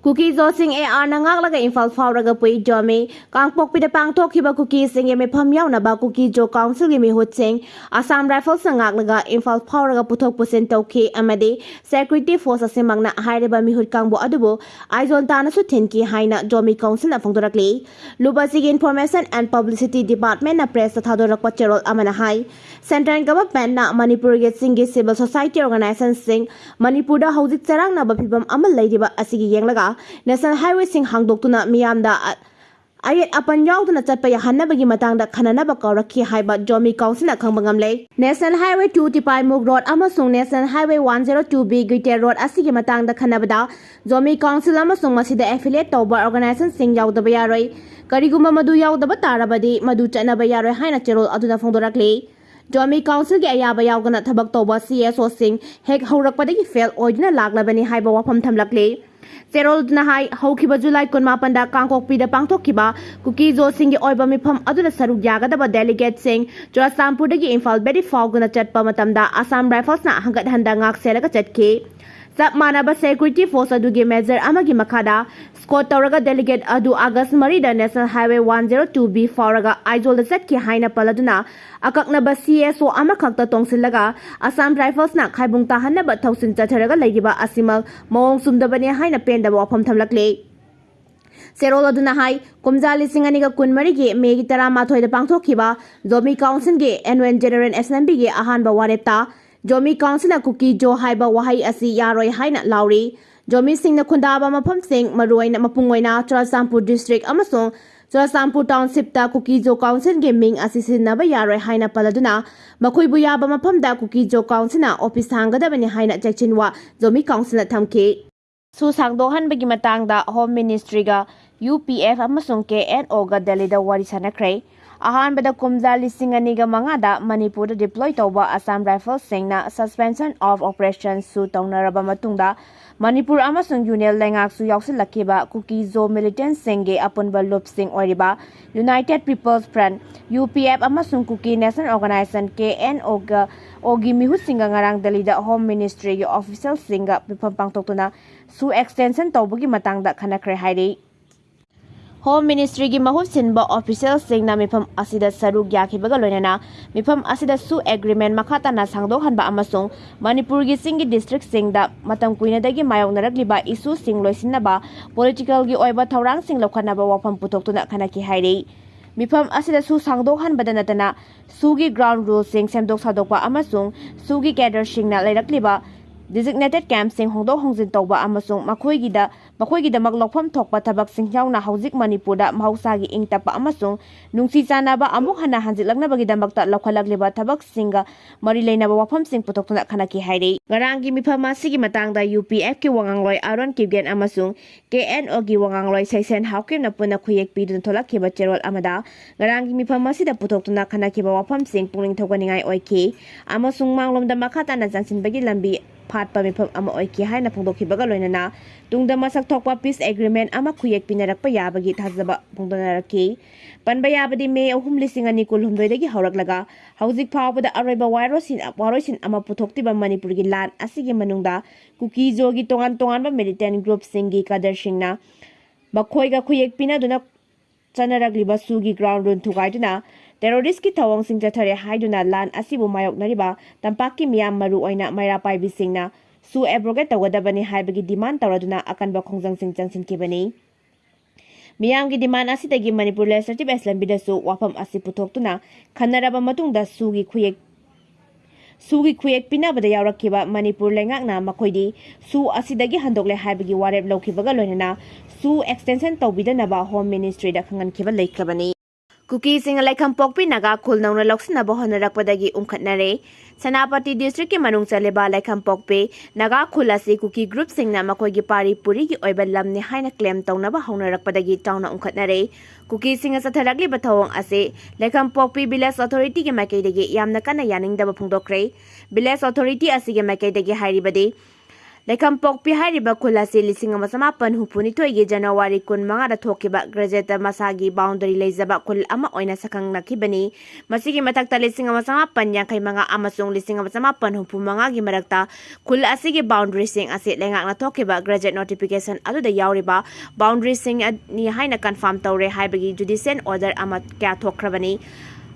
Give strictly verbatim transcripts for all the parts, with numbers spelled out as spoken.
ꯀꯨꯀꯤ ꯖꯣꯁꯤꯡ ꯑꯦ ꯑꯥꯔꯅ ꯉꯥꯛꯂꯒ ꯏꯝꯐꯥꯜ ꯐꯥꯎꯔꯒ ꯄꯨꯏ ꯖꯣꯃꯤ꯫ ꯀꯥꯡꯄꯣꯛꯄꯤꯗ ꯄꯥꯡꯊꯣꯛꯈꯤꯕ ꯀꯨꯀꯤꯁꯤꯡꯒꯤ ꯃꯤꯐꯝ ꯌꯥꯎꯅꯕ ꯀꯨꯀꯤ ꯖꯣ ꯀꯥꯎꯟꯁꯤꯜꯒꯤ ꯃꯤꯍꯨꯠꯁꯤꯡ ꯑꯁꯥꯝ ꯔꯥꯏꯐꯜꯁꯅ ꯉꯥꯛꯂꯒ ꯏꯝꯐꯥꯜ ꯐꯥꯎꯔꯒ ꯄꯨꯊꯣꯛ ꯄꯨꯁꯤꯟ ꯇꯧꯈꯤ ꯑꯃꯗꯤ ꯁꯦꯀ꯭ꯌꯨꯔꯤꯇꯤ ꯐꯣꯔꯁ ꯑꯁꯤꯃꯛꯅ ꯍꯥꯏꯔꯤꯕ ꯃꯤꯍꯨꯠ ꯀꯥꯡꯕꯨ ꯑꯗꯨꯕꯨ ꯑꯥꯏꯖꯣꯜ ꯇꯥꯟꯅꯁꯨ ꯊꯤꯟꯈꯤ ꯍꯥꯏꯅ ꯖꯣꯃꯤ ꯀꯥꯎꯟꯁꯤꯜꯅ ꯐꯣꯡꯗꯣꯔꯛꯂꯤ꯫ ꯂꯨꯞ ꯑꯁꯤꯒꯤ Information and Publicity Departmentꯅ pressꯇ ꯊꯥꯗꯣꯔꯛꯄ ꯆꯦꯔꯣꯜ ꯑꯃꯅ ꯍꯥꯏ, Central Governmentꯅ ꯃꯅꯤꯄꯨꯔꯒꯤ ꯆꯤꯡꯒꯤ civil society organizationꯁꯤꯡ ꯃꯅꯤꯄꯨꯔꯗ ꯍꯧꯖꯤꯛ ꯆꯔꯥꯡꯅꯕ ꯐꯤꯚꯝ ꯑꯃ ꯂꯩꯔꯤꯕ ꯑꯁꯤꯒꯤ ꯌꯦꯡꯂꯒ National Highwayꯁꯤꯡ ꯍꯥꯡꯗꯣꯛꯇꯨꯅ ꯃꯤꯌꯥꯝꯗ ꯑ-, ꯑꯌꯦꯠ ꯑꯄꯟ ꯌꯥꯎꯗꯅ ꯆꯠꯄ ꯌꯥꯍꯟꯅꯕꯒꯤ ꯃꯇꯥꯡꯗ ꯈꯟꯅꯅꯕ ꯀꯧꯔꯛꯈꯤ ꯍꯥꯏꯕ ꯖꯣꯃꯤ ꯀꯥꯎꯟꯁꯤꯜꯅ ꯈꯪꯕ ꯉꯝꯂꯦ꯫ National Highway two ꯇꯤꯄꯥꯏꯃꯨꯛ ꯔꯣꯗ ꯑꯃꯁꯨꯡ National Highway one zero two B Gwite road ꯑꯁꯤꯒꯤ ꯃꯇꯥꯡꯗ ꯈꯟꯅꯕꯗ ꯖꯣꯃꯤ ꯀꯥꯎꯟꯁꯤꯜ ꯑꯃꯁꯨꯡ ꯃꯁꯤꯗ affiliate ꯇꯧꯕ organizationꯁꯤꯡ ꯌꯥꯎꯗꯕ ꯌꯥꯔꯣꯏ꯫ ꯀꯔꯤꯒꯨꯝꯕ ꯃꯗꯨ ꯌꯥꯎꯗꯕ ꯇꯥꯔꯕꯗꯤ ꯃꯗꯨ ꯆꯠꯅꯕ ꯌꯥꯔꯣꯏ ꯍꯥꯏꯅ ꯆꯦꯔꯣꯜ ꯑꯗꯨꯅ ꯐꯣꯡꯗꯣꯔꯛꯂꯤ꯫ ꯖꯣꯃꯤ ꯀꯥꯎꯟꯁꯤꯜꯒꯤ ꯑꯌꯥꯕ ꯌꯥꯎꯗꯅ ꯊꯕꯛ ꯇꯧꯕ CSOꯁꯤꯡ ꯍꯦꯛ ꯍꯧꯔꯛꯄꯗꯒꯤ fail ꯑꯣꯏꯗꯨꯅ ꯂꯥꯛꯂꯕꯅꯤ ꯍꯥꯏꯕ ꯋꯥꯐꯝ ꯊꯝꯂꯛꯂꯤ꯫ ꯆꯦꯔꯣꯜꯗꯨꯅ ꯍꯥꯏ, ꯍꯧꯈꯤꯕ ꯖꯨꯂꯥꯏ ꯀꯨꯟꯃꯥꯄꯟꯗ ꯀꯥꯡꯄꯣꯛꯄꯤꯗ ꯄꯥꯡꯊꯣꯛꯈꯤꯕ ꯀꯨꯀꯤ ꯖꯣꯁꯤꯡꯒꯤ ꯑꯣꯏꯕ ꯃꯤꯐꯝ ꯑꯗꯨꯗ ꯁꯔꯨꯛ ꯌꯥꯒꯗꯕ delegateꯁꯤꯡ ꯆꯨꯔꯆꯥꯟꯄꯨꯔꯗꯒꯤ ꯏꯝꯐꯥꯜ ꯚꯦꯂꯤ ꯐꯥꯎꯗꯨꯅ ꯆꯠꯄ ꯃꯇꯝꯗ ꯑꯁꯥꯝ ꯔꯥꯏꯐꯜꯁꯅ ꯍꯟꯒꯠ ꯍꯟꯗ ꯉꯥꯛ ꯁꯦꯜꯂꯒ ꯆꯠꯈꯤ꯫ ꯆꯞ ꯃꯥꯟꯅꯕ security force ꯑꯗꯨꯒꯤ major ꯑꯃꯒꯤ ꯃꯈꯥꯗ escort ꯇꯧꯔꯒ delegate ꯑꯗꯨ ꯑꯥꯒꯁ ꯃꯔꯤꯗ National Highway one zero two B ꯐꯥꯎꯔꯒ ꯑꯥꯏꯖꯣꯜꯗ ꯆꯠꯈꯤ ꯍꯥꯏꯅ ꯄꯜꯂꯗꯨꯅ ꯑꯀꯛꯅꯕ CSO ꯑꯃꯈꯛꯇ ꯇꯣꯡꯁꯤꯜꯂꯒ ꯑꯁꯥꯝ ꯔꯥꯏꯐꯜꯁꯅ ꯈꯥꯏꯕꯨꯡ ꯇꯥꯍꯟꯅꯕ ꯊꯧꯁꯤꯟ ꯆꯠꯊꯔꯒ ꯂꯩꯔꯤꯕ ꯑꯁꯤꯃꯛ ꯃꯑꯣꯡ ꯆꯨꯝꯗꯕꯅꯤ ꯍꯥꯏꯅ ꯄꯦꯟꯗꯕ ꯋꯥꯐꯝ ꯊꯝꯂꯛꯂꯤ꯫ ꯆꯦꯔꯣꯜ ꯑꯗꯨꯅ ꯍꯥꯏ, ꯀꯨꯝꯖꯥ ꯂꯤꯁꯤꯡ ꯑꯅꯤꯒ ꯀꯨꯟꯃꯔꯤꯒꯤ ꯃꯦꯒꯤ ꯇꯔꯥꯃꯥꯊꯣꯏꯗ ꯄꯥꯡꯊꯣꯛꯈꯤꯕ ꯖꯣꯃꯤ ꯀꯥꯎꯟꯁꯤꯜꯒꯤ Annual General Assemblyꯒꯤ ꯑꯍꯥꯟꯕ ꯋꯥꯔꯦꯞꯇ ꯖꯣꯃꯤ ꯀꯥꯎꯟꯁꯤꯜꯅ ꯀꯨꯀꯤ ꯖꯣ ꯍꯥꯏꯕ ꯋꯥꯍꯩ ꯑꯁꯤ ꯌꯥꯔꯣꯏ ꯍꯥꯏꯅ ꯂꯥꯎꯔꯤ꯫ ꯖꯣꯃꯤꯁꯤꯡꯅ ꯈꯨꯟꯗꯥꯕ ꯃꯐꯝꯁꯤꯡ, ꯃꯔꯨꯑꯣꯏꯅ, ꯃꯄꯨꯡ ꯑꯣꯏꯅ ꯆꯨꯔꯆꯥꯟꯄꯨꯔ district ꯑꯃꯁꯨꯡ ꯆꯨꯔꯆꯥꯟꯄꯨꯔ townshipꯇ ꯀꯨꯀꯤ ꯖꯣ ꯀꯥꯎꯟꯁꯤꯜꯒꯤ ꯃꯤꯡ ꯑꯁꯤ ꯁꯤꯖꯤꯟꯅꯕ ꯌꯥꯔꯣꯏ ꯍꯥꯏꯅ ꯄꯜꯂꯗꯨꯅ ꯃꯈꯣꯏꯕꯨ ꯌꯥꯕ ꯃꯐꯝꯗ ꯀꯨꯀꯤ ꯖꯣ ꯀꯥꯎꯟꯁꯤꯜꯅ office ꯍꯥꯡꯒꯗꯕꯅꯤ ꯍꯥꯏꯅ ꯆꯦꯛꯁꯤꯟꯋꯥ ꯖꯣꯃꯤ ꯀꯥꯎꯟꯁꯤꯜꯅ ꯊꯝꯈꯤ꯫ ꯁꯨ ꯁꯥꯡꯗꯣꯛꯍꯟꯕꯒꯤ ꯃꯇꯥꯡꯗ Home Ministryꯒ UPF ꯑꯃꯁꯨꯡ KNOꯒ ꯗꯦꯜꯂꯤꯗ ꯋꯥꯔꯤ ꯁꯥꯟꯅꯈ꯭ꯔꯦ꯫ ꯑꯍꯥꯟꯕꯗ ꯀꯨꯝꯖꯥ ꯂꯤꯁꯤꯡ ꯑꯅꯤꯒ ꯃꯉꯥꯗ ꯃꯅꯤꯄꯨꯔꯗ deploy ꯇꯧꯕ ꯑꯁꯥꯝ ꯔꯥꯏꯐꯜꯁꯤꯡꯅ suspension of operations ꯁꯨ ꯇꯧꯅꯔꯕ ꯃꯇꯨꯡꯗ ꯃꯅꯤꯄꯨꯔ ꯑꯃꯁꯨꯡ ꯌꯨꯅꯤꯌꯟ ꯂꯩꯉꯥꯛꯁꯨ ꯌꯥꯎꯁꯤꯜꯂꯛꯈꯤꯕ ꯀꯨꯀꯤ ꯖꯣ ꯃꯤꯂꯤꯇꯦꯟꯠꯁꯤꯡꯒꯤ ꯑꯄꯨꯟꯕ ꯂꯨꯞꯁꯤꯡ ꯑꯣꯏꯔꯤꯕ United People's Front, U P F, ꯑꯃꯁꯨꯡ Kuki National Organization, K N O ꯒ, ꯑꯣꯒꯤ ꯃꯤꯍꯨꯠꯁꯤꯡꯒ ꯉꯔꯥꯡ ꯗꯦꯜꯂꯤꯗ Home Ministry ꯒꯤ official ꯁꯤꯡꯒ ꯃꯤꯐꯝ ꯄꯥꯡꯊꯣꯛꯇꯨꯅ ꯁꯨ extension ꯇꯧꯕꯒꯤ ꯃꯇꯥꯡꯗ ꯈꯟꯅꯈ꯭ꯔꯦ ꯍꯥꯏꯔꯤ꯫ Home Ministry ꯒꯤ ꯃꯍꯨꯠ ꯁꯤꯟꯕ official ꯁꯤꯡꯅ ꯃꯤꯐꯝ ꯑꯁꯤꯗ ꯁꯔꯨꯛ ꯌꯥꯈꯤꯕꯒ ꯂꯣꯏꯅꯅ ꯃꯤꯐꯝ ꯑꯁꯤꯗ ꯁꯨ agreement ꯃꯈꯥ ꯇꯥꯅ ꯁꯥꯡꯗꯣꯛꯍꯟꯕ ꯑꯃꯁꯨꯡ ꯃꯅꯤꯄꯨꯔꯒꯤ ꯆꯤꯡꯒꯤ district ꯁꯤꯡꯗ ꯃꯇꯝ ꯀꯨꯏꯅꯗꯒꯤ ꯃꯥꯌꯣꯛꯅꯔꯛꯂꯤꯕ issue ꯁꯤꯡ ꯂꯣꯏꯁꯤꯟꯅꯕ political ꯒꯤ ꯑꯣꯏꯕ ꯊꯧꯔꯥꯡꯁꯤꯡ ꯂꯧꯈꯠꯅꯕ ꯋꯥꯐꯝ ꯄꯨꯊꯣꯛꯇꯨꯅ ꯈꯟꯅꯈꯤ ꯍꯥꯏꯔꯤ꯫ ꯃꯤꯐꯝ ꯑꯁꯤꯗ ꯁꯨ ꯁꯥꯡꯗꯣꯛꯍꯟꯕꯗ ꯅꯠꯇꯅ ꯁꯨꯒꯤ ground rule ꯁꯤꯡ ꯁꯦꯝꯗꯣꯛ ꯁꯥꯗꯣꯛꯄ ꯑꯃꯁꯨꯡ ꯁꯨꯒꯤ cadre ꯁꯤꯡꯅ ꯂꯩꯔꯛꯂꯤꯕ designated camp ꯁꯤꯡ ꯍꯣꯡꯗꯣꯛ ꯍꯣꯡꯖꯤꯟ ꯇꯧꯕ ꯑꯃꯁꯨꯡ ꯃꯈꯣꯏꯒꯤꯗ, ꯃꯈꯣꯏꯒꯤꯗꯃꯛ ꯂꯧꯐꯝ ꯊꯣꯛꯄ ꯊꯕꯛꯁꯤꯡ ꯌꯥꯎꯅ ꯍꯧꯖꯤꯛ ꯃꯅꯤꯄꯨꯔꯗ ꯃꯍꯧꯁꯥꯒꯤ ꯏꯪ ꯇꯞꯄ ꯑꯃꯁꯨꯡ ꯅꯨꯡꯁꯤ ꯆꯥꯟꯅꯕ ꯑꯃꯨꯛ ꯍꯟꯅ ꯍꯟꯖꯤꯜꯂꯛꯅꯕꯒꯤꯗꯃꯛꯇ ꯂꯧꯈꯠꯂꯛꯂꯤꯕ ꯊꯕꯛꯁꯤꯡꯒ ꯃꯔꯤ ꯂꯩꯅꯕ ꯋꯥꯐꯝꯁꯤꯡ ꯄꯨꯊꯣꯛꯇꯨꯅ ꯈꯟꯅꯈꯤ ꯍꯥꯏꯔꯤ꯫ ꯉꯔꯥꯡꯒꯤ ꯃꯤꯐꯝ ꯑꯁꯤꯒꯤ ꯃꯇꯥꯡꯗ U P F ꯀꯤ ꯋꯥꯉꯥꯡꯂꯣꯏ ꯑꯥꯔꯣꯟ ꯀꯤꯞꯒꯦꯟ ꯑꯃꯁꯨꯡ K N O ꯒꯤ ꯋꯥꯉꯥꯡꯂꯣꯏ ꯁꯩꯁꯦꯟ ꯍꯥꯎꯀꯤꯞꯅ ꯄꯨꯟꯅ ꯈꯨꯌꯦꯛ ꯄꯤꯗꯨꯅ ꯊꯣꯛꯂꯛꯈꯤꯕ ꯆꯦꯔꯣꯜ ꯑꯃꯗ ꯉꯔꯥꯡꯒꯤ ꯃꯤꯐꯝ ꯑꯁꯤꯗ ꯄꯨꯊꯣꯛꯇꯨꯅ ꯈꯟꯅꯈꯤꯕ ꯋꯥꯐꯝꯁꯤꯡ ꯄꯨꯛꯅꯤꯡ ꯊꯧꯒꯠꯅꯤꯡꯉꯥꯏ ꯑꯣꯏꯈꯤ ꯑꯃꯁꯨꯡ ꯃꯥꯡꯂꯣꯝꯗ ꯃꯈꯥ ꯇꯥꯅ ꯆꯪꯁꯤꯟꯕꯒꯤ ꯂꯝꯕꯤ ꯐꯥꯠꯄ ꯃꯤꯐꯝ ꯑꯃ ꯑꯣꯏꯈꯤ ꯍꯥꯏꯅ ꯐꯣꯡꯗꯣꯛꯈꯤꯕꯒ ꯂꯣꯏꯅꯅ ꯇꯨꯡꯗ ꯃꯁꯛ ꯊꯣꯛꯄ peace agreement ꯑꯃ ꯈꯨꯌꯦꯛ ꯄꯤꯅꯔꯛꯄ ꯌꯥꯕꯒꯤ ꯊꯥꯖꯕ ꯐꯣꯡꯗꯣꯛꯅꯔꯛꯈꯤ꯫ ꯄꯟꯕ ꯌꯥꯕꯗꯤ, ꯃꯦ ꯑꯍꯨꯝ, ꯂꯤꯁꯤꯡ ꯑꯅꯤ ꯀꯨꯟꯍꯨꯝꯗꯣꯏꯗꯒꯤ ꯍꯧꯔꯛꯂꯒ ꯍꯧꯖꯤꯛ ꯐꯥꯎꯕꯗ ꯑꯔꯣꯏꯕ ꯋꯥꯔꯣꯏꯁꯤꯟ, ꯋꯥꯔꯣꯏꯁꯤꯟ ꯑꯃ ꯄꯨꯊꯣꯛꯇ꯭ꯔꯤꯕ ꯃꯅꯤꯄꯨꯔꯒꯤ ꯂꯥꯟ ꯑꯁꯤꯒꯤ ꯃꯅꯨꯡꯗ ꯀꯨꯀꯤ ꯖꯣꯒꯤ ꯇꯣꯉꯥꯟ ꯇꯣꯉꯥꯟꯕ militant group ꯁꯤꯡꯒꯤ cadre ꯁꯤꯡꯅ ꯃꯈꯣꯏꯒ ꯈꯨꯌꯦꯛ ꯄꯤꯅꯗꯨꯅ ꯆꯠꯅꯔꯛꯂꯤꯕ ꯁꯨꯒꯤ ground rule ꯊꯨꯒꯥꯏꯗꯨꯅ terrorist ꯀꯤ ꯊꯧꯑꯣꯡꯁꯤꯡ ꯆꯠꯊꯔꯦ ꯍꯥꯏꯗꯨꯅ ꯂꯥꯟ ꯑꯁꯤꯕꯨ ꯃꯥꯌꯣꯛꯅꯔꯤꯕ ꯇꯝꯄꯥꯛꯀꯤ ꯃꯤꯌꯥꯝ, ꯃꯔꯨ ꯑꯣꯏꯅ ꯃꯩꯔꯥ ꯄꯥꯏꯕꯤꯁꯤꯡꯅ ꯁꯨ abrogate ꯇꯧꯒꯗꯕꯅꯤ ꯍꯥꯏꯕꯒꯤ demand ꯇꯧꯔꯗꯨꯅ ꯑꯀꯟꯕ ꯈꯣꯡꯖꯪꯁꯤꯡ ꯆꯪꯁꯤꯟꯈꯤꯕꯅꯤ꯫ ꯃꯤꯌꯥꯝꯒꯤ demand ꯑꯁꯤꯗꯒꯤ ꯃꯅꯤꯄꯨꯔ Legislative Assembly ꯗꯁꯨ ꯋꯥꯐꯝ ꯑꯁꯤ ꯄꯨꯊꯣꯛꯇꯨꯅ ꯈꯟꯅꯔꯕ ꯃꯇꯨꯡꯗ ꯁꯨꯒꯤ ꯈꯨꯌꯦꯛ, ꯁꯨꯒꯤ ꯈꯨꯌꯦꯛ ꯄꯤꯅꯕꯗ ꯌꯥꯎꯔꯛꯈꯤꯕ ꯃꯅꯤꯄꯨꯔ ꯂꯩꯉꯥꯛꯅ ꯃꯈꯣꯏꯗꯤ ꯁꯨ ꯑꯁꯤꯗꯒꯤ ꯍꯟꯗꯣꯛꯂꯦ ꯍꯥꯏꯕꯒꯤ ꯋꯥꯔꯦꯞ ꯂꯧꯈꯤꯕꯒ ꯂꯣꯏꯅꯅ ꯁꯨ extension ꯇꯧꯕꯤꯗꯅꯕ Home Ministry ꯗ ꯈꯪꯍꯟꯈꯤꯕ ꯂꯩꯈ꯭ꯔꯕꯅꯤ꯫ ꯀꯨꯀꯤꯁꯤꯡꯅ ꯂꯩꯈꯝꯄꯣꯛꯄꯤ ꯅꯥꯒꯥ ꯈꯨꯜ ꯅꯧꯅ ꯂꯧꯁꯤꯟꯅꯕ ꯍꯣꯠꯅꯔꯛꯄꯗꯒꯤ ꯎꯪꯈꯠꯅꯔꯦ꯫ ꯁꯦꯅꯥꯄꯇꯤ district ꯀꯤ ꯃꯅꯨꯡ ꯆꯜꯂꯤꯕ ꯂꯩꯈꯝꯄꯣꯛꯄꯤ ꯅꯥꯒꯥ ꯈꯨꯜ ꯑꯁꯤ ꯀꯨꯀꯤ group ꯁꯤꯡꯅ ꯃꯈꯣꯏꯒꯤ ꯄꯥꯔꯤ ꯄꯨꯔꯤꯒꯤ ꯑꯣꯏꯕ ꯂꯝꯅꯤ ꯍꯥꯏꯅ claim ꯇꯧꯅꯕ ꯍꯧꯅꯔꯛꯄꯗꯒꯤ ꯆꯥꯎꯅ ꯎꯪꯈꯠꯅꯔꯦ꯫ ꯀꯨꯀꯤꯁꯤꯡꯅ ꯆꯠꯊꯔꯛꯂꯤꯕ ꯊꯧꯑꯣꯡ ꯑꯁꯤ ꯂꯩꯈꯝꯄꯣꯛꯄꯤ village authority ꯒꯤ ꯃꯥꯏꯀꯩꯗꯒꯤ ꯌꯥꯝꯅ ꯀꯟꯅ ꯌꯥꯅꯤꯡꯗꯕ ꯐꯣꯡꯗꯣꯛꯈ꯭ꯔꯦ꯫ Village authority ꯑꯁꯤꯒꯤ ꯃꯥꯏꯀꯩꯗꯒꯤ ꯍꯥꯏꯔꯤꯕꯗꯤ, ꯂꯩꯈꯝꯄꯣꯛꯄꯤ ꯍꯥꯏꯔꯤꯕ ꯈꯨꯜ ꯑꯁꯤ ꯂꯤꯁꯤꯡ ꯑꯃ ꯆꯃꯥꯄꯟ ꯍꯨꯝꯐꯨ ꯅꯤꯊꯣꯏꯒꯤ ꯖꯅꯋꯥꯔꯤ ꯀꯨꯟ ꯃꯉꯥꯗ ꯊꯣꯛꯈꯤꯕ ꯒ꯭ꯔꯦꯖꯨꯋꯦꯠꯇ ꯃꯁꯥꯒꯤ ꯕꯥꯎꯟꯗꯔꯤ ꯂꯩꯖꯕ ꯈꯨꯜ ꯑꯃ ꯑꯣꯏꯅ ꯁꯛꯈꯪꯅꯈꯤꯕꯅꯤ꯫ ꯃꯁꯤꯒꯤ ꯃꯊꯛꯇ ꯂꯤꯁꯤꯡ ꯑꯃ ꯆꯃꯥꯄꯟ ꯌꯥꯡꯈꯩ ꯃꯉꯥ ꯑꯃꯁꯨꯡ ꯂꯤꯁꯤꯡ ꯑꯃ ꯆꯃꯥꯄꯟ ꯍꯨꯝꯐꯨ ꯃꯉꯥꯒꯤ ꯃꯔꯛꯇ ꯈꯨꯜ ꯑꯁꯤꯒꯤ ꯕꯥꯎꯟꯗꯔꯤꯁꯤꯡ ꯑꯁꯤ ꯂꯩꯉꯥꯛꯅ ꯊꯣꯛꯈꯤꯕ ꯒ꯭ꯔꯦꯖꯨꯋꯦꯠ ꯅꯣꯇꯤꯐꯤꯀꯦꯁꯟ ꯑꯗꯨꯗ ꯌꯥꯎꯔꯤꯕ ꯕꯥꯎꯟꯗꯔꯤꯁꯤꯡꯅꯤ ꯍꯥꯏꯅ ꯀꯟꯐꯥꯔꯝ ꯇꯧꯔꯦ ꯍꯥꯏꯕꯒꯤ ꯖꯨꯗꯤꯁꯤꯌꯦꯜ ꯑꯣꯔꯗꯔ ꯑꯃ ꯀꯌꯥ ꯊꯣꯛꯈ꯭ꯔꯕꯅꯤ꯫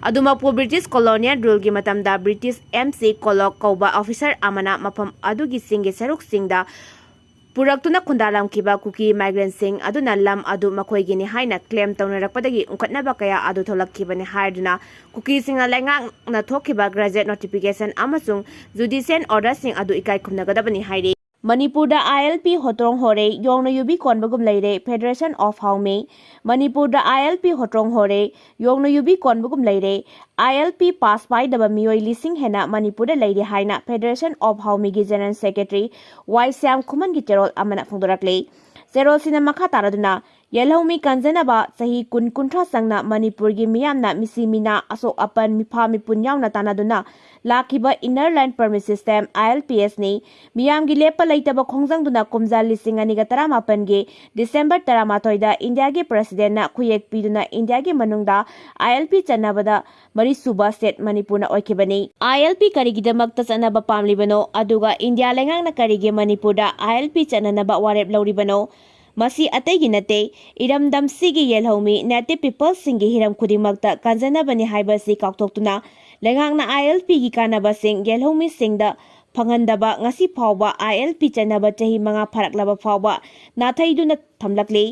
ꯑꯗꯨꯃꯛꯄꯨ ꯕ꯭ꯔꯤꯇꯤꯁ ꯀꯣꯂꯣꯅꯤꯌꯦꯜ ꯔꯨꯜꯒꯤ ꯃꯇꯝꯗ ꯕ꯭ꯔꯤꯇꯤꯁ ꯑꯦꯝ ꯁꯤ ꯀꯣꯂꯣꯛ ꯀꯧꯕ ꯑꯣꯐꯤꯁꯔ ꯑꯃꯅ ꯃꯐꯝ ꯑꯗꯨꯒꯤ ꯆꯤꯡꯒꯤ ꯁꯔꯨꯛꯁꯤꯡꯗ ꯄꯨꯔꯛꯇꯨꯅ ꯈꯨꯟꯗꯥꯂꯝꯈꯤꯕ ꯀꯨꯀꯤ ꯃꯥꯏꯒ꯭ꯔꯦꯟꯁꯤꯡ ꯑꯗꯨꯅ ꯂꯝ ꯑꯗꯨ ꯃꯈꯣꯏꯒꯤꯅꯤ ꯍꯥꯏꯅ ꯀ꯭ꯂꯦꯝ ꯇꯧꯅꯔꯛꯄꯗꯒꯤ ꯎꯪꯈꯠꯅꯕ ꯀꯌꯥ ꯑꯗꯨ ꯊꯣꯛꯂꯛꯈꯤꯕꯅꯤ ꯍꯥꯏꯗꯨꯅ ꯀꯨꯀꯤꯁꯤꯡꯅ ꯂꯩꯉꯥꯛꯅ ꯊꯣꯛꯈꯤꯕ ꯒ꯭ꯔꯦꯖꯨꯋꯦꯠ ꯅꯣꯇꯤꯐꯤꯀꯦꯁꯟ ꯑꯃꯁꯨꯡ ꯖꯨꯗꯤꯁꯤꯌꯦꯜ ꯑꯣꯔꯗꯔꯁꯤꯡ ꯑꯗꯨ ꯏꯀꯥꯏ ꯈꯨꯝꯅꯒꯗꯕꯅꯤ ꯍꯥꯏꯔꯤ꯫ ꯃꯅꯤꯄꯨꯔꯗ ꯑꯥꯏ ꯑꯦꯜ ꯄꯤ ꯍꯣꯇ꯭ꯔꯣꯡ ꯍꯣꯔꯦ, ꯌꯣꯡꯅ ꯌꯨꯕꯤ ꯀꯣꯟꯕꯒꯨꯝ ꯂꯩꯔꯦ, Federation of Haomei꯫ ꯃꯅꯤꯄꯨꯔꯗ ꯑꯥꯏ ꯑꯦꯜ ꯄꯤ ꯍꯣꯇ꯭ꯔꯣꯡ ꯍꯣꯔꯦ, ꯌꯣꯡꯅ ꯌꯨꯕꯤ ꯀꯣꯟꯕꯒꯨꯝ ꯂꯩꯔꯦ꯫ ꯑꯥꯏ ꯑꯦꯜ ꯄꯤ ꯄꯥꯁ ꯄꯥꯏꯗꯕ ꯃꯤꯑꯣꯏ ꯂꯤꯁꯤꯡ ꯍꯦꯟꯅ ꯃꯅꯤꯄꯨꯔꯗ ꯂꯩꯔꯤ ꯍꯥꯏꯅ Federation of Haomeiꯒꯤ ꯖꯦꯅꯔꯦꯜ ꯁꯦꯀ꯭ꯔꯦꯇꯔꯤ ꯋꯥꯏ ꯁ꯭ꯌꯥꯝ ꯈꯨꯃꯟꯒꯤ ꯆꯦꯔꯣꯜ ꯑꯃꯅ ꯐꯣꯡꯗꯣꯔꯛꯂꯤ꯫ ꯆꯦꯔꯣꯜꯁꯤꯅ ꯃꯈꯥ ꯇꯥꯔꯗꯨꯅ, ꯌꯦꯜꯍꯧꯃꯤ ꯀꯟꯖꯅꯕ ꯆꯍꯤ ꯀꯨꯟ ꯀꯨꯟꯊ꯭ꯔꯥ ꯆꯪꯅ ꯃꯅꯤꯄꯨꯔꯒꯤ ꯃꯤꯌꯥꯝꯅ ꯃꯤꯁꯤ ꯃꯤꯅꯥ, ꯑꯁꯣꯛ ꯑꯄꯟ, ꯃꯤꯐꯥ ꯃꯤꯄꯨꯟ ꯌꯥꯎꯅ ꯇꯥꯟꯅꯗꯨꯅ ꯂꯥꯛꯈꯤꯕ Inner Line Permit System, ILPSꯅꯤ꯫ ꯃꯤꯌꯥꯝꯒꯤ ꯂꯦꯞꯄ ꯂꯩꯇꯕ ꯈꯣꯡꯖꯪꯗꯨꯅ ꯀꯨꯝꯖꯥ ꯂꯤꯁꯤꯡ ꯑꯅꯤꯒ ꯇꯔꯥꯃꯥꯄꯟꯒꯤ ꯗꯤꯁꯦꯝꯕꯔ ꯇꯔꯥꯃꯥꯊꯣꯏꯗ ꯏꯟꯗꯤꯌꯥꯒꯤ ꯄ꯭ꯔꯁꯤꯗꯦꯟꯅ ꯈꯨꯌꯦꯛ ꯄꯤꯗꯨꯅ ꯏꯟꯗꯤꯌꯥꯒꯤ ꯃꯅꯨꯡꯗ ILP ꯆꯠꯅꯕꯗ ꯃꯔꯤꯁꯨꯕ ꯁ꯭ꯇꯦꯠ ꯃꯅꯤꯄꯨꯔꯅ ꯑꯣꯏꯈꯤꯕꯅꯤ꯫ ILP ꯀꯔꯤꯒꯤꯗꯃꯛꯇ ꯆꯠꯅꯕ ꯄꯥꯝꯂꯤꯕꯅꯣ? ꯑꯗꯨꯒ ꯏꯟꯗꯤꯌꯥ ꯂꯩꯉꯥꯛꯅ ꯀꯔꯤꯒꯤ ꯃꯅꯤꯄꯨꯔꯗ ILP ꯆꯠꯅꯅꯕ ꯋꯥꯔꯦꯞ ꯂꯧꯔꯤꯕꯅꯣ? ꯃꯁꯤ ꯑꯇꯩꯒꯤ ꯅꯠꯇꯦ, ꯏꯔꯝꯗꯝꯁꯤꯒꯤ ꯌꯦꯜꯍꯧꯃꯤ Native Peopleꯁꯤꯡꯒꯤ ꯍꯤꯔꯝ ꯈꯨꯗꯤꯡꯃꯛꯇ ꯀꯟꯖꯅꯕꯅꯤ ꯍꯥꯏꯕꯁꯤ ꯀꯥꯎꯊꯣꯛꯇꯨꯅ ꯂꯩꯉꯥꯛꯅ ILPꯒꯤ ꯀꯥꯟꯅꯕꯁꯤꯡ ꯌꯦꯜꯍꯧꯃꯤꯁꯤꯡꯗ ꯐꯪꯍꯟꯗꯕ ꯉꯁꯤ ꯐꯥꯎꯕ ILP ꯆꯠꯅꯕ ꯆꯍꯤ ꯃꯉꯥ ꯐꯥꯔꯛꯂꯕ ꯐꯥꯎꯕ ꯅꯥꯊꯩꯗꯨꯅ ꯊꯝꯂꯛꯂꯤ꯫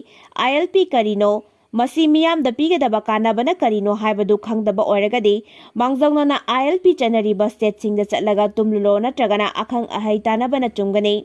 ILP ꯀꯔꯤꯅꯣ? ꯃꯁꯤ ꯃꯤꯌꯥꯝꯗ ꯄꯤꯒꯗꯕ ꯀꯥꯟꯅꯕꯅ ꯀꯔꯤꯅꯣ ꯍꯥꯏꯕꯗꯨ ꯈꯪꯗꯕ ꯑꯣꯏꯔꯒꯗꯤ ꯃꯥꯡꯖꯧꯅꯅ ILP ꯆꯠꯅꯔꯤꯕ ꯁ꯭ꯇꯦꯠꯁꯤꯡꯗ ꯆꯠꯂꯒ ꯇꯨꯝꯂꯨꯂꯣ, ꯅꯠꯇ꯭ꯔꯒꯅ ꯑꯈꯪ ꯑꯍꯩ ꯇꯥꯟꯅꯕꯅ ꯆꯨꯝꯒꯅꯤ꯫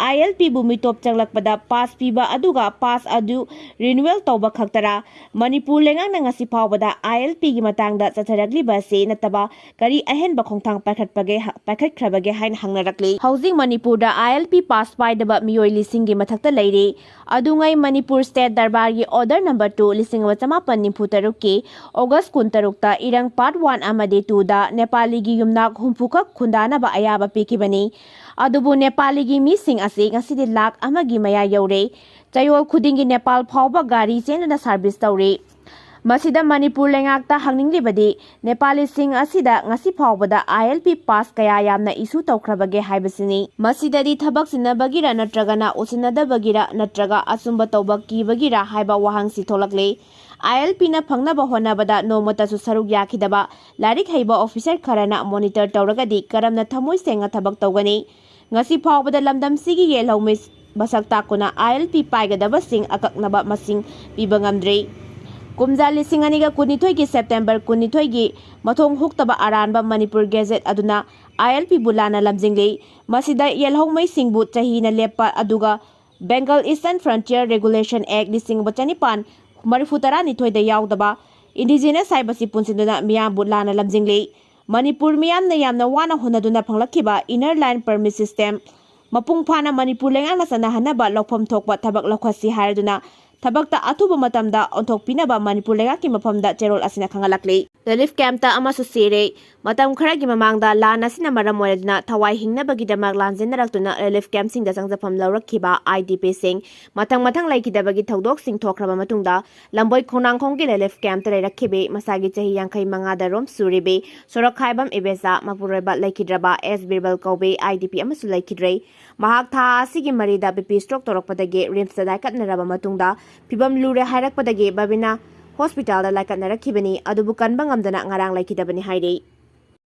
ILPꯕꯨ ꯃꯤꯇꯣꯞ ꯆꯪꯂꯛꯄꯗ ꯄꯥꯁ ꯄꯤꯕ ꯑꯗꯨꯒ ꯄꯥꯁ ꯑꯗꯨ ꯔꯤꯅꯨꯋꯦꯜ ꯇꯧꯕ ꯈꯛꯇꯔꯥ? ꯃꯅꯤꯄꯨꯔ ꯂꯩꯉꯥꯛꯅ ꯉꯁꯤ ꯐꯥꯎꯕꯗ ILPꯒꯤ ꯃꯇꯥꯡꯗ ꯆꯠꯊꯔꯛꯂꯤꯕ ꯑꯁꯤ ꯅꯠꯇꯕ ꯀꯔꯤ ꯑꯍꯦꯟꯕ ꯈꯣꯡꯊꯥꯡ ꯄꯥꯏꯈꯠꯄꯒꯦ, ꯄꯥꯏꯈꯠꯈ꯭ꯔꯕꯒꯦ ꯍꯥꯏꯅ ꯍꯪꯅꯔꯛꯂꯤ꯫ ꯍꯧꯖꯤꯛ ꯃꯅꯤꯄꯨꯔꯗ ILP ꯄꯥꯁ ꯄꯥꯏꯗꯕ ꯃꯤꯑꯣꯏ ꯂꯤꯁꯤꯡꯒꯤ ꯃꯊꯛꯇ ꯂꯩꯔꯤ꯫ ꯑꯗꯨꯉꯩ ꯃꯅꯤꯄꯨꯔ ꯁ꯭ꯇꯦꯠ ꯗꯔꯕꯥꯔꯒꯤ ꯑꯣꯔꯗꯔ ꯅꯝꯕꯔ ꯇꯨ ꯂꯤꯁꯤꯡ ꯑꯃ ꯆꯃꯥꯄꯟ ꯅꯤꯐꯨ ꯇꯔꯨꯛꯀꯤ ꯑꯣꯒꯁ ꯀꯨꯟꯇꯔꯨꯛꯇ ꯏꯔꯪ ꯄꯥꯔꯠ ꯋꯥꯟ ꯑꯃꯗꯤ ꯇꯨꯗ ꯅꯦꯄꯥꯂꯤꯒꯤ ꯌꯨꯝꯅꯥꯛ ꯍꯨꯝꯐꯨꯈꯛ ꯈꯨꯟꯗꯥꯅꯕ ꯑꯌꯥꯕ ꯄꯤꯈꯤꯕꯅꯤ꯫ ꯑꯗꯨꯕꯨ ꯅꯦꯄꯥꯂꯤꯒꯤ ꯃꯤꯁꯤꯡ ꯑꯁꯤ ꯉꯁꯤꯗꯤ ꯂꯥꯈ ꯑꯃꯒꯤ ꯃꯌꯥ ꯌꯧꯔꯦ꯫ ꯆꯌꯣꯜ ꯈꯨꯗꯤꯡꯒꯤ ꯅꯦꯄꯥꯜ ꯐꯥꯎꯕ ꯒꯥꯔꯤ ꯆꯦꯟꯗꯨꯅ ꯁꯥꯔꯚꯤꯁ ꯇꯧꯔꯤ꯫ ꯃꯁꯤꯗ ꯃꯅꯤꯄꯨꯔ ꯂꯩꯉꯥꯛꯇ ꯍꯪꯅꯤꯡꯂꯤꯕꯗꯤ ꯅꯦꯄꯥꯂꯤꯁꯤꯡ ꯑꯁꯤꯗ ꯉꯁꯤ ꯐꯥꯎꯕꯗ ILP ꯄꯥꯁ ꯀꯌꯥ ꯌꯥꯝꯅ ꯏꯁꯨ ꯇꯧꯈ꯭ꯔꯕꯒꯦ ꯍꯥꯏꯕꯁꯤꯅꯤ꯫ ꯃꯁꯤꯗꯗꯤ ꯊꯕꯛ ꯆꯤꯟꯅꯕꯒꯤꯔ ꯅꯠꯇ꯭ꯔꯒꯅ ꯎꯁꯤꯟꯅꯗꯕꯒꯤꯔ ꯅꯠꯇ꯭ꯔꯒ ꯑꯆꯨꯝꯕ ꯇꯧꯕ ꯀꯤꯕꯒꯤꯔ ꯍꯥꯏꯕ ꯋꯥꯍꯪꯁꯤ ꯊꯣꯛꯂꯛꯂꯤ꯫ ILPꯅ ꯐꯪꯅꯕ ꯍꯣꯠꯅꯕꯗ ꯅꯣꯡꯃꯇꯁꯨ ꯁꯔꯨꯛ ꯌꯥꯈꯤꯗꯕ ꯂꯥꯏꯔꯤꯛ ꯍꯩꯕ ꯑꯣꯐꯤꯁꯔ ꯈꯔꯅ ꯃꯣꯅꯤꯇꯔ ꯇꯧꯔꯒꯗꯤ ꯀꯔꯝꯅ ꯊꯃꯣꯏ ꯁꯦꯡꯅ ꯊꯕꯛ ꯇꯧꯒꯅꯤ? ꯉꯁꯤ ꯐꯥꯎꯕꯗ ꯂꯝꯗꯝꯁꯤꯒꯤ ꯌꯦꯜꯍꯧꯃꯤ ꯃꯁꯛ ꯇꯥꯛꯇꯨꯅ ILP ꯄꯥꯏꯒꯗꯕꯁꯤꯡ ꯑꯀꯛꯅꯕ ꯃꯁꯤꯡ ꯄꯤꯕ ꯉꯝꯗ꯭ꯔꯤ꯫ ꯀꯨꯝꯖꯥ ꯂꯤꯁꯤꯡ ꯑꯅꯤꯒ ꯀꯨꯟꯅꯤꯊꯣꯏꯒꯤ ꯁꯦꯞꯇꯦꯝꯕꯔ ꯀꯨꯟꯅꯤꯊꯣꯏꯒꯤ ꯃꯊꯣꯡ ꯍꯨꯛꯇꯕ ꯑꯔꯥꯟꯕ ꯃꯅꯤꯄꯨꯔ ꯒꯦꯖꯦꯠ ꯑꯗꯨꯅ ILPꯕꯨ ꯂꯥꯟꯅ ꯂꯝꯖꯤꯡꯂꯤ꯫ ꯃꯁꯤꯗ ꯌꯦꯜꯍꯧꯃꯩꯁꯤꯡꯕꯨ ꯆꯍꯤꯅ ꯂꯦꯞꯄ ꯑꯗꯨꯒ Bengal Eastern Frontier Regulation Act ꯂꯤꯁꯤꯡ ꯑꯃ ꯆꯅꯤꯄꯥꯟ ꯃꯔꯤꯐꯨ ꯇꯔꯥꯅꯤꯊꯣꯏꯗ ꯌꯥꯎꯗꯕ indigenous ꯍꯥꯏꯕꯁꯤ ꯄꯨꯟꯁꯤꯟꯗꯨꯅ ꯃꯤꯌꯥꯝꯕꯨ ꯂꯥꯟꯅ ꯂꯝꯖꯤꯡꯂꯤ꯫ ꯃꯅꯤꯄꯨꯔ ꯃꯤꯌꯥꯝꯅ ꯌꯥꯝꯅ ꯋꯥꯅ ꯍꯣꯠꯅꯗꯨꯅ ꯐꯪꯂꯛꯈꯤꯕ Inner Line Permit System ꯃꯄꯨꯡ ꯐꯥꯅ ꯃꯅꯤꯄꯨꯔ ꯂꯩꯉꯥꯛꯅ ꯆꯠꯅꯍꯟꯅꯕ ꯂꯧꯐꯝ ꯊꯣꯛꯄ ꯊꯕꯛ ꯂꯧꯈꯠꯁꯤ ꯍꯥꯏꯔꯗꯨꯅ ꯊꯕꯛꯇ ꯑꯊꯨꯕ ꯃꯇꯝꯗ ꯑꯣꯟꯊꯣꯛꯄꯤꯅꯕ ꯃꯅꯤꯄꯨꯔ ꯂꯩꯉꯥꯛꯀꯤ ꯃꯐꯝꯗ ꯆꯦꯔꯣꯜ ꯑꯁꯤꯅ ꯈꯪꯍꯜꯂꯛꯂꯤ꯫ ꯔꯤꯂꯤꯐ ꯀꯦꯝꯞꯇ ꯑꯃꯁꯨ ꯁꯤꯔꯦ꯫ ꯃꯇꯝ ꯈꯔꯒꯤ ꯃꯃꯥꯡꯗ ꯂꯥꯟ ꯑꯁꯤꯅ ꯃꯔꯝ ꯑꯣꯏꯔꯗꯨꯅ ꯊꯋꯥꯏ ꯍꯤꯡꯅꯕꯒꯤꯗꯃꯛ ꯂꯥꯟꯖꯦꯟꯅꯔꯛꯇꯨꯅ ꯔꯤꯂꯤꯐ ꯀꯦꯝꯞꯁꯤꯡꯗ ꯆꯪꯖꯐꯝ ꯂꯧꯔꯛꯈꯤꯕ IDPꯁꯤꯡ ꯃꯊꯪ ꯃꯊꯪ ꯂꯩꯈꯤꯗꯕꯒꯤ ꯊꯧꯗꯣꯛꯁꯤꯡ ꯊꯣꯛꯈ꯭ꯔꯕ ꯃꯇꯨꯡꯗ ꯂꯝꯕꯣꯏ ꯈꯣꯡꯅꯥꯡꯈꯣꯡꯒꯤ ꯔꯤꯂꯤꯐ ꯀꯦꯝꯞꯇ ꯂꯩꯔꯛꯈꯤꯕꯤ ꯃꯁꯥꯒꯤ ꯆꯍꯤ ꯌꯥꯡꯈꯩ ꯃꯉꯥꯗ ꯔꯣꯝ ꯁꯨꯔꯤꯕꯤ ꯁꯣꯔꯣꯛꯈꯥꯏꯕꯝ ꯏꯕꯦꯆꯥ ꯃꯄꯨꯔꯣꯏꯕ ꯂꯩꯈꯤꯗ꯭ꯔꯕ ꯑꯦꯁ ꯕꯤꯔꯕꯜ ꯀꯧꯕꯤ IDP ꯑꯃꯁꯨ ꯂꯩꯈꯤꯗ꯭ꯔꯦ꯫ ꯃꯍꯥꯛ ꯊꯥ ꯑꯁꯤꯒꯤ ꯃꯔꯤꯗ BP stroke ꯇꯧꯔꯛꯄꯗꯒꯤ RIMSꯇ ꯂꯥꯏꯀꯠꯅꯔꯕ ꯃꯇꯨꯡꯗ ꯐꯤꯕꯝ ꯂꯨꯔꯦ ꯍꯥꯏꯔꯛꯄꯗꯒꯤ ꯕꯕꯤꯅꯥ ꯍꯣꯁꯄꯤꯇꯥꯜꯗ ꯂꯥꯏꯀꯠꯅꯔꯛꯈꯤꯕꯅꯤ꯫ ꯑꯗꯨꯕꯨ ꯀꯟꯕ ꯉꯝꯗꯅ ꯉꯔꯥꯡ ꯂꯩꯈꯤꯗꯕꯅꯤ ꯍꯥꯏꯔꯤ꯫